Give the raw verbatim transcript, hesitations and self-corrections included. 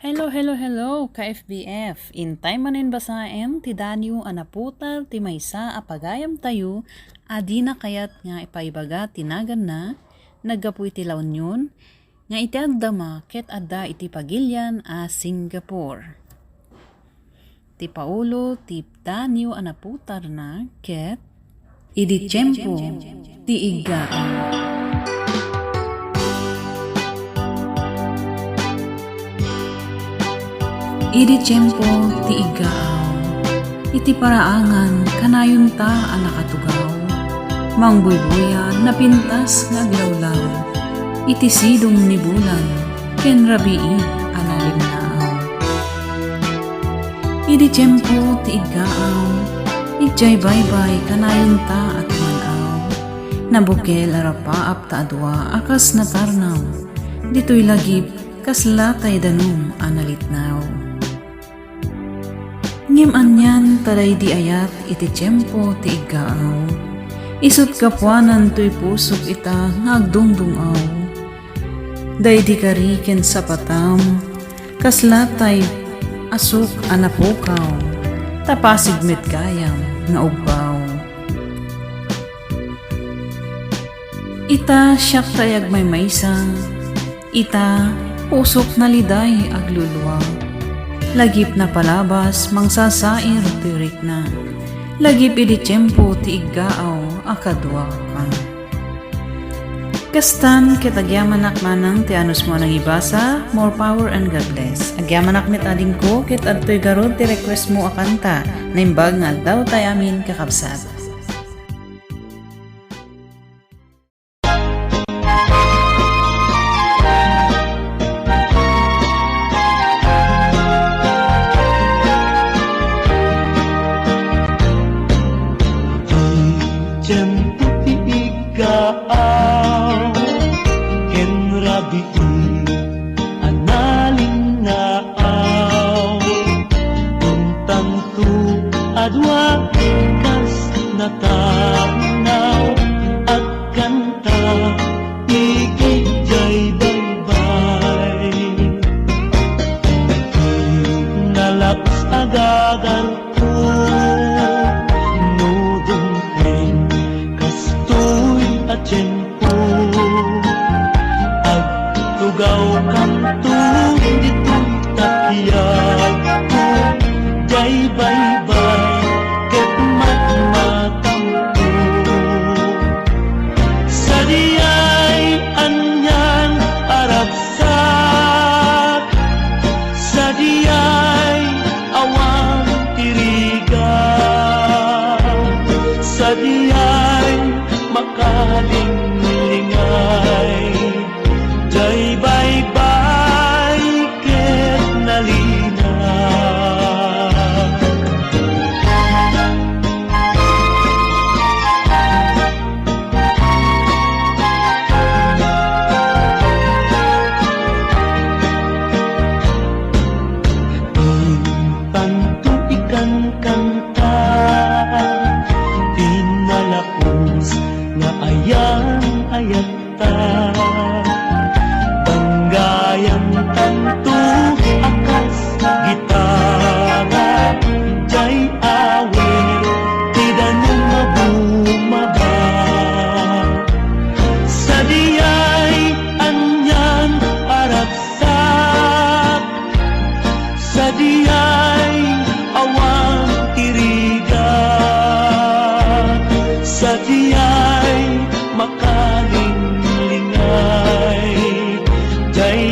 Hello, hello, hello, ka-F B F! Intay manen basaen ti danio a naputar ti maysa a pagayamtayo a dina kayat nga ipaibaga ti naganna, naggapu iti La Union, nga iti agdama ket adda iti pagilian a Singapore. Ti Paolo ti danio a naputarna ket Idi tiempo ti iggaam. Idi tiempo ti iggaam, iti paraangan kanayonta a nakatugaw, mangbuybuya napintas nga aglawlaw, iti sidong ni bulan ken rabii a nalinnaaw. Idi tiempo ti iggaam, idiay baybay kanayonta a tuman-aw. Nabukel a rapaap ta a dua a kas natarnaw. Ditoy lagip kasla tay danum a nalitnaw. Ngem anian ta daydi ayat iti tiempo ti iggaam. Isut' gapuanan toy pusok ita nga agdungdung-aw. Daydi kari ken sapatam, kasla tay asuk a napukaw, ta pasig met gayam nga ubbaw. Ita, siak tay agmaymaysa, ita, pusok naliday aglulua. Lagip napalabas, mangsasair ti rikna. Lagip idi tiempo ti iggaaw a kaduaka. Kastan ket agyamanak manang ti anusmo a nangibasa. More power and God bless. Agyamanak met adingko ket adtoy garud ti requestmo a kanta. Naimbag nga addaw tay amin, kakabsat. Tiempo ti iggaaw ken rabii a nalinnaaw. Intanto a dua kas natarnaw, agkanta idiay baybay. Nalaus a gagar no dumteng kastoy a tiempo. Agtugawkanto ditoy takiagko, diay baybay ket matmatamko. Sadiay anian a ragsak, sadiay awan ti rigat, sadiay makalinglingay, diay baybay ket nalina. Intanto ikankanta ti nalaus nga ayan-ayatta. Banggayan tanto a kas gitara, diay awit ti danum a bumaba. Sadiay anian a ragsak, sadiay awan ti rigat, sadiay makalinglingay, diay